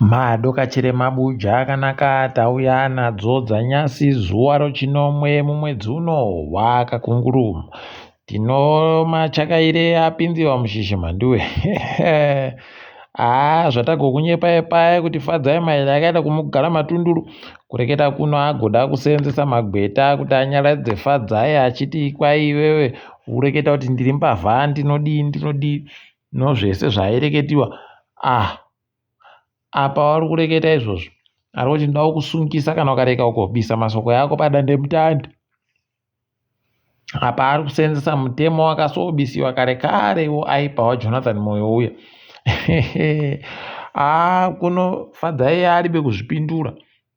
Madokachire mabuja akanaka tauya nadzo dzanyasi zuva rochinomwe mumwedzi uno wakakunguru. Tinomachakaire apinziwa mushishi mhanduwe. Haa zvatagokunyepai paya kuti Fadzai Mahere akaenda kumugara matunduru kureketa kuno agoda kuseenzesa magweta kuti anyaradze Fadzai achiti kwai iwewe ureketa kuti ndiri mbavha ndinodii ndinodii nozvese zvaireketiwa ah apa wari kureketa izvozvo ari kuti ndoda kukusungisa kana ukarega kugobisa masoko yako padandemutande apa ari kuseenzesa mutemo wakasobisiwa kare kare iwo aipa wajonathan moyo uya aa kuno fadzai aribe kuzvipindura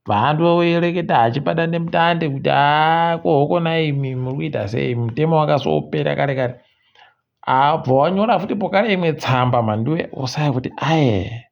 bvaandoereketa achipa dandemutande kuti aa kohokona imi muri kuita sei mutemo wakasopera kare kare Abva wanyora futi pokare imwe tsamba mhanduwe wosaya kuti aye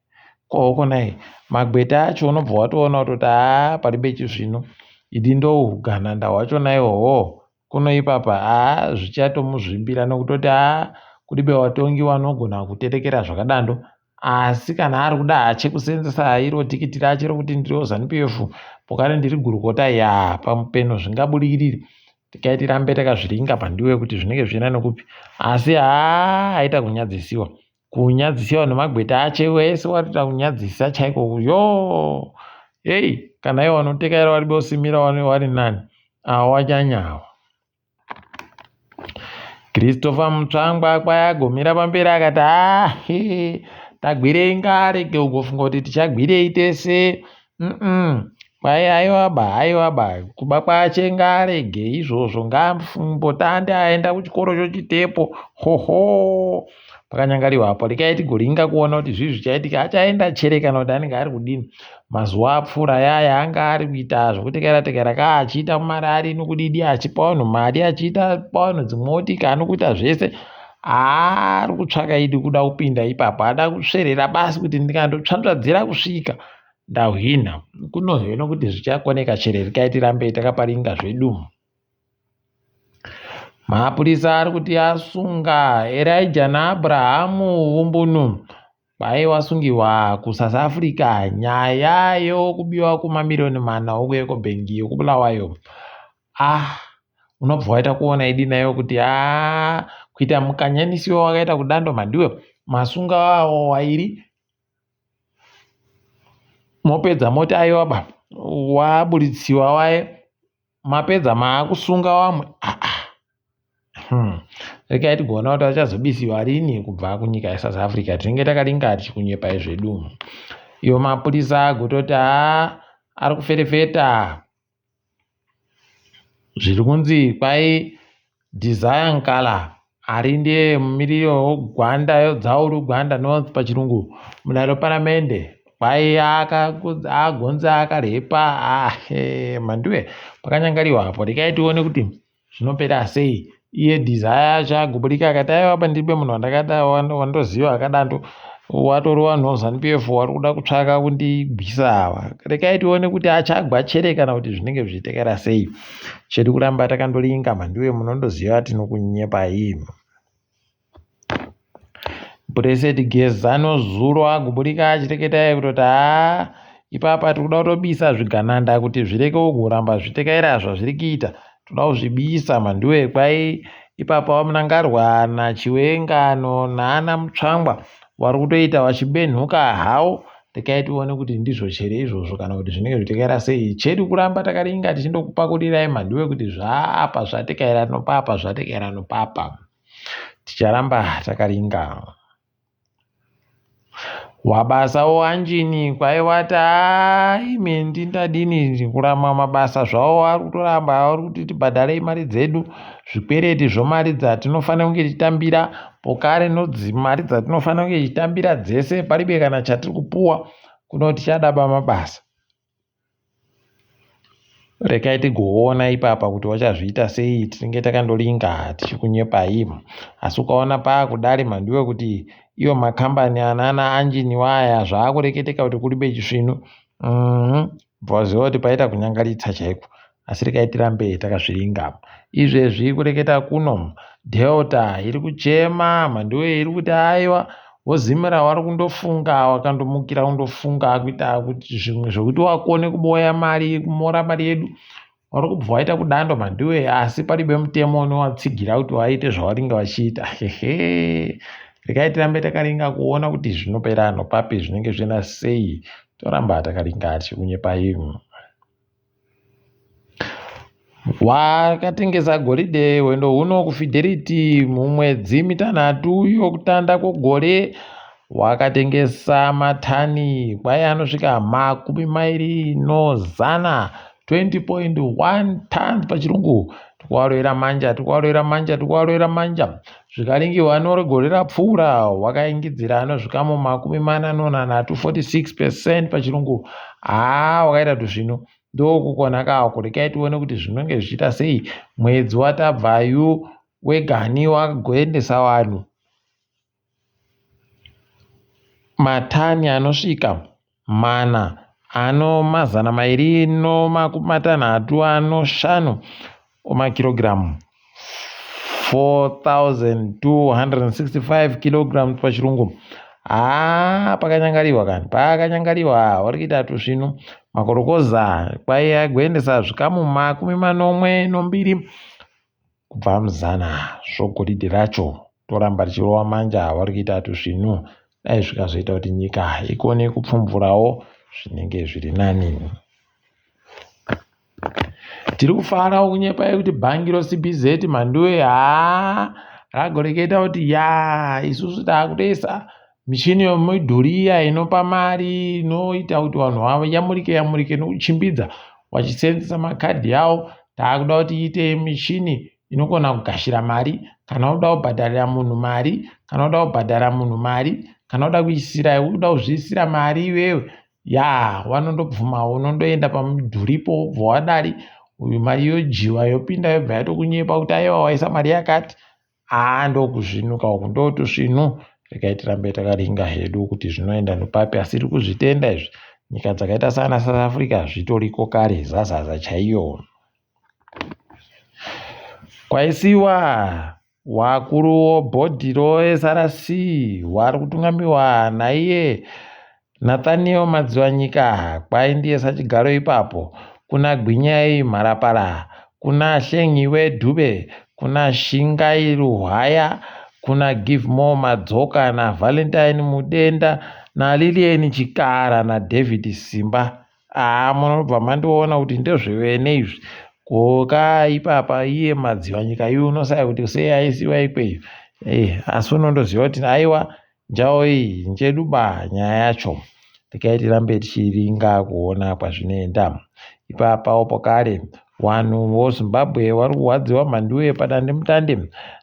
kohokonai magweta acho unobva watoona kutoti haa paribe chizvino idi ndohugananda hwachona ihoho kuno ipapa haa zvichatomuzvimbira nokutoti haa kudibe watongi wanogona kuterekera zvakadando Asi kana ari kuda hache kuseenzesa iro tikiti rache rokuti ndiri weZanu PF pokare ndiri gurukota yaa pamupeno zvingabudirire tikai tirambe takazviringa pandiwe kuti zvinenge zvichienda nekupi asi haa aita kunyadzisiwa kunyadzisiwa nemagweta ache wese watoita kunyadzisa chaiko yoo hei kana iwo wanotekaira wari bosimira wari nani awa wanyanya awa Christopher Mutsvangwa kwayagomira pamberi akati haa tagwirei ngaarege ugofunga kuti tichagwirei tese mm kwai aiwa ba aiwa ba kuba kwache ngaarege izvozvo ngaambotande aenda kuchikoro chochitepo hoho pakanyangariwa apo rekai tigoringa kuona kuti zvii zvichaitika achaenda chere kana kuti anenge ari kudini mazuva apfuura yaya anga ari kuita zvekutekaira tekaira ka achiita marari nokudidi achipa vanhu mari achiita pa vanhu dzimotika anokuita zvese aari kutsvaka idi kuda kupinda ipapo ada kusverera basi kuti ndikandotsvanzvadzira kusvika ndahwina kunoheno kuti zvichakoneka chere rekai tirambe takaparinga zvedu Mapurisa ari kuti asunga Elijah naAbrahamu Vumbunu kwai wasungiwa kuSouth Africa nyaya yokubiwa kwemamiriyoni mana okuEcobank yekuBulawayo. Ah, unobva waita kuona idi nayo kuti ah, kuita mukanyanisiwo wakaita kudando mhandiwe masunga awo wairi mopedza moti aiwa ba waburitsiwa waye mapedza maakusunga wamwe ah, ah. Hmm. Regai tigoona kuti vachazobisiwa rini kubva kunyika yeSouth Africa. Tinenge takaringa tichikunyepai zvedu. Iwo mapurisa agototi haa ari kuferefeta zviri kunzi kwai Desire Nkala ari ndiye mumiriri wegwanda yodzauru Gwanda North pachirungu mudare reparamende kwai agonzi akarepa ah, mhanduwe pakanyangariwa apo regai tione kuti zvinopera sei iye Desire acho agoburika akati aiwa apa ndiribe munhu wandakada wandoziva akadando watori vanhu veZanu PF wari kuda kutsvaka kundigwisa ava regai tione kuti achagwa chere kana kuti zvinenge zvichitekera sei Chedu kuramba takandoringa mhanduwe munondoziva tinokunyepai. Blessed Geza nozuro agoburika achireketa iye kutoti haa ipapa tiri kuda kutobisa zvigananda kuti zvireke kuramba zvichitekaira zvazviri kuita toda kuzvibisa mhanduwe kwai ipapa vaMnangarwa naChiwenga naana Mutsvangwa vari kutoita vachibenhuka hawo Rekai tione kuti ndizvo chere izvozvo kana kuti zvinenge zvitekaira sei. Chedu kuramba takaringa tichindokupakurirai mhanduwe kuti zvaapa zvatekaira nopapa zvatekaira nopapa. Ticharamba takaringa. Wabasa wanjini kwaiwati imi ndindadini kuramwa mabasa zvawo ari kutoramba ari kuti tibhadharei mari dzedu zvikwereti zvomari dzatinofanira kunge tichitambira pokare nodzi mari dzatinofanira kunge tichitambira dzese paribe kana chatiri kupuwa kuno tichadaba mabasa rekai tigoona ipapa kuti wachazviita sei tinenge takandoringa tichikunyepai asi ukaona paakudari mhanduwe kuti iyo makambani anana anjiniwa aya zvaakureketeka kuti kuribe chisvinu mm bva waziva kuti paita kunyangaritsa chaiko asi rekai tirambe takazviringa izvezvi kureketa kuno delta iri kuchema mhanduwe iri kuti aiwa VoZimra vari kundofunga vakandomukira kundofunga kuita kuti zvimwe zvekuti wakone kuboya mari kumora mari yedu vari kubva waita kudando mhanduwe asi paribe mutemo unovatsigira kuti vaite zvavanenge vachiita hehe regai tirambe takaringa kuona kuti zvinopera nopapi zvinenge zviena sei toramba takaringa tichikunyepai Wakatengesa goridhe hwendo huno kuFidelity mumwedzi mitanhatu yokutanda kwegore wakatengesa matani kwai anosvika 120 20.1 tons pachirungu tikuvarovera manja tikuvarovera manja tikuvarovera manja zvikaringiwa noregore rapfuura wakaingidzira anosvika mu43 46 percent pachirungu haa wakaita tuzvino ndokukona kako rekai tione kuti zvinenge zvichiita sei mwedzi watabvayu wegani wagoendesa vanhu matani anosvika 265 omakirogiramu 4265 kg pachirungu haa pakanyangariwa kani pakanyangariwa vari kuita tusvinu makorokoza kwai agoendesa zvikamu 72 kubva muzana zvogoridhe racho toramba richirova manja vari kuita tusvinu dai zvikazoita kuti nyika ikone kupfumvurawo zvinenge zviri nani tiri kufara kunyepa yekuti bhangi roCBZ mhanduwe haa ragoreketa kuti ya isusu taakutoisa michini yomidhuri iya inopa mari inoita kuti vanhu vayamurike yamurike nokuchimbidza vachisenzesa makadhi avo taakuda kuti iite michini inokona kugashira mari kana uda kubhadharira munhu mari kana uda kubhadhara munhu mari kana uda kuisira uda kuzviisira mari iwewe yaa vanondobvuma unondoenda pamudhuripo wobva wadari uyu mari yodyiwa yopinda yobva yatokunyepa kuti aiwa waisa mari yakati haa ndokuzvinuka uku ndotusvinu regai tirambe takaringa hedu kuti zvinoenda nopapi asi tiri kuzvitenda izvi nyika dzakaita saana South Africa zvitoriko kare zazaza chaiyo kwaisiwa Wakuru wobhodhi roSRC wari kutungamiwa naiye Nathaniel Madziwanyika kwai ndiye sachigaro ipapo, kuna Gwinyai Mharapara, kuna Hlengiwe Dube, kuna Shingai Ruhwaya, kuna Givemore Madzoka naValentine Mudenda naLillian Chikara naDavid Simba. Haa munobva mandiona kuti ndezvevene izvi ko ka ipapa iye Madziwanyika iwe unosaya kuti sei aisiwa ikweyo eh, asi unondoziva kuti aiwa njawo iyi njedu ba nyaya yacho regai tirambe tichiringa kuona kwazvinoenda ipapawo pokare Vanhu voZimbabwe vari kurwadziwa mhanduwe padandemutande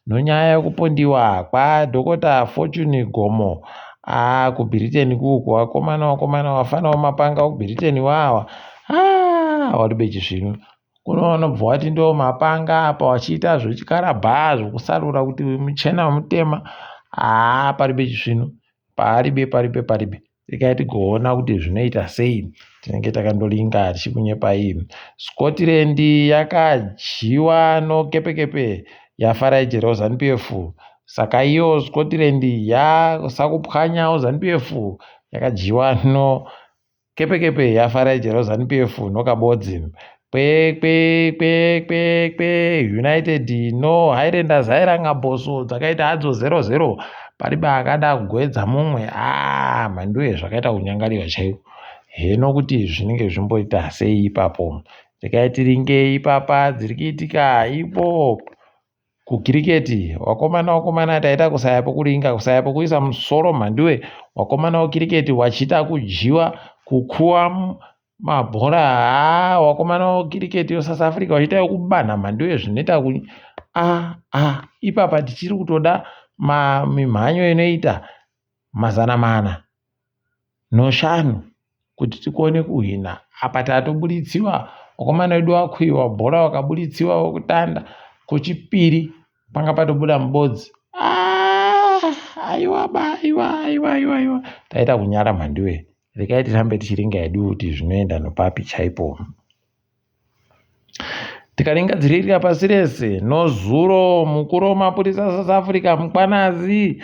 nonyaya yekupondiwa kwaDhokota Fortune Gomo. Aa kuBritain kuku vakomana vakomana vafana vamapanga kuBritain wawa aa wari bechizvino kuno vanobva vati ndo mapanga apa vachiita zvechikarabhaa zvekusarura kuti uyu muchena mutema haa pari bechizvino paribe paribe paribe Regai tigoona kuti zvinoita sei. Tinenge takandoringa tichikunyepai. Scotland yakadyiwa nokepekepe yaFaraijerawo ZanuPF. Saka iyo Scotland yasakupwanyawo ZanuPF yakadyiwa no kepekepe yaFaraijerawo ZanuPF nokabodzi. Kwe kwe kwe kwe kwe United no Highlanders hairanga boso dzakaita hadzo 0-0 paribe akada kugoedza mumwe aa ah, mhanduwe zvakaita kunyangariwa chaiko heno kuti zvinenge zvimboita sei ipapo regai tiringe ipapa dziri kuitika ipo Kukiriketi wakomana wakomana taita kusaya pokuringa kusaya pokuisa musoro mhanduwe wakomana wekiriketi wachiita kudyiwa kukuwa mabhora haa wakomana wekiriketi weSouth Africa wachiita yekubanha mhanduwe zvinoita ku a a ipapa tichiri kutoda mimhanyo inoita 405 kuti tikone kuhwina apa tatobuditsiwa vakomana vedu vakuiwa bhora vakabuditsiwa vokutanda kuchipiri panga patobuda mubodzi ah, aiwa ba aiwa aiwa aiwa aiwa taita kunyara mhanduwe regai tirambe tichiringa hedu kuti zvinoenda nopapi chaipo Tikaringa dziririka pasi rese nozuro mukuru wemapurisa South Africa Mkwanazi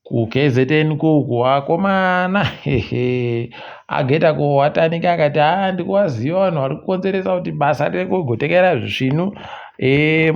KuKZN kuku akomana hehe ageta kuwatanika akati haa ndikuvaziva vanhu vari kukonzeresa kuti basa riri kugotekera zvisvinu e,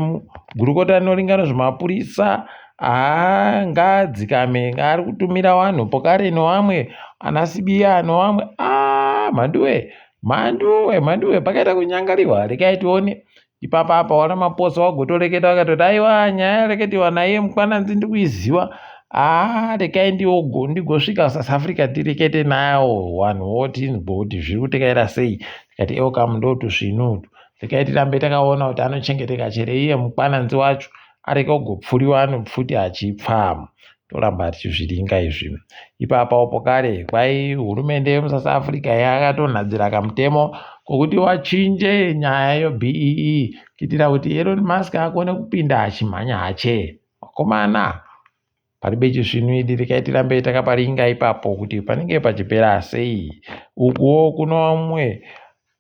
gurukota rinoringa nezvemapurisa haa ngaadzikame ari kutumira vanhu pokare nevamwe ana sibiya nevamwe a mhanduwe mhanduwe mhanduwe pakaita kunyangarirwa rekai tione Ipapa apa waRamaphosa wagotoreketa wakatoti aiwa nyaya yareketiwa naiye Mkwananzi ndikuiziva haa rekai ndigosvika South Africa tirekete nawo vanhu votinzwa kuti zviri kutekaira sei tikati elcam ndotusvinu utu rekai tirambe takaona kuti anochengeteka chere iye Mkwananzi wacho areke kugopfuriwa anopfuti achipfa toramba tichizviringa izvi ipapawo pokare kwai hurumende yemusouth africa yakatonhadzira kamutemo kokuti wachinje nyaya yobee kuitira kuti elon musk akone kupinda achimhanya hache vakomana paribe chisvinu idi rekai tirambe takaparinga ipapo kuti panenge pachipera sei ukuwo kuno vamwe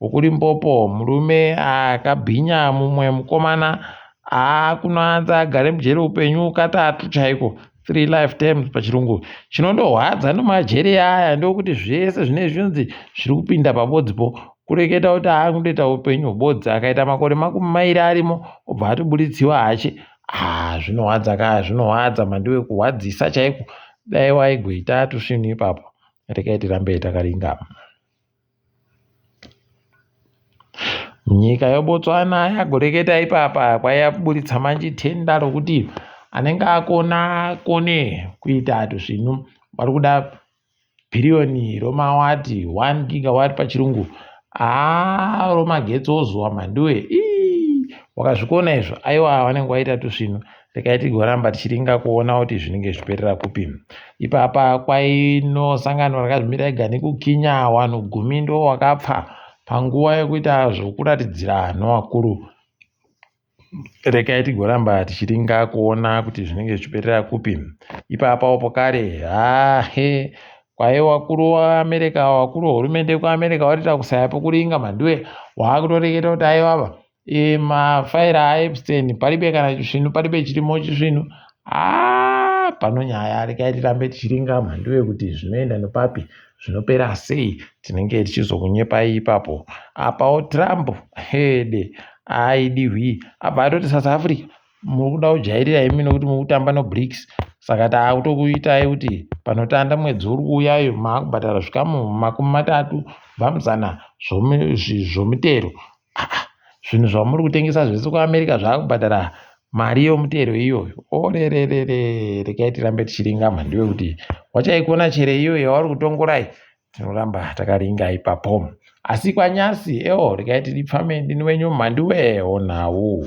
WokuLimpopo murume akabhinya mumwe mukomana aakunoanza agare mujeri upenyu katatu chaiko 3 life terms pachirungu chinondohwadza nemajeri aya ndokuti zvese zvinenge zvinonzi zviri kupinda pabodzipo kureketa kuti aakundoita upenyu hwebodzi akaita makore 20 arimo obva atoburitsiwa hache ah zvinohwadza ka zvinohwadza mandiwe kuhwadzisa chaiko dai waigoita tusvinu ipapo rekai tirambe takaringa Nyika yeBotswana yagoreketa ipapa kwayaburitsa manje tenda rokuti anenge akona akone kuita tuzvinhu vari kuda bhiriyoni romawati 1 gigawatt pachirungu haa romagetsi ozuwa mhanduwe ii wakazvikona izvo aiwa vanenge vaita tusvinu Regai tigoramba tichiringa kuona kuti zvinenge zviperera kupi. Ipapa kwaino sangano rakazvimira ega nekukinya vanhu gumi ndo wakapfa panguva yekuita zvokuratidzira nevakuru. Regai tigoramba tichiringa kuona kuti zvinenge zvichiperera kupi. Ipapawo pokare hahe kwaye wakuru waAmerica wakuru wehurumende yekuAmerica warita kusaya pokuringa mhanduwe waakutoreketa kuti aiwava E, mafaira aEpstein paribe kana chisvinu paribe chirimo chisvinu haa pano nyaya rekai tirambe tichiringa mhanduwe kuti zvinoenda nepapi zvinopera sei tinenge tichizokunyepai ipapo apawo Trump hede aidihwi abva atoti South Africa muri kuda kujairira imi nokuti muri kutamba noBRICS saka taakutokuitai kuti panotanda mwedzi uri kuuyayo maakubhadhara zvikamu 30 kubva muzana zvomitero Ah, zvinhu zvamuri kutengesa zvese kuamerica zvaakubhadhara mari yomutero iyoyo orererere regai tirambe tichiringa mhandiwe kuti wachaikona chere iyoyo yauri kutongorai tinoramba takaringa ipapo asi kwanyasi ewo regai tidipfame ndini wenyu mhandiwe onhau.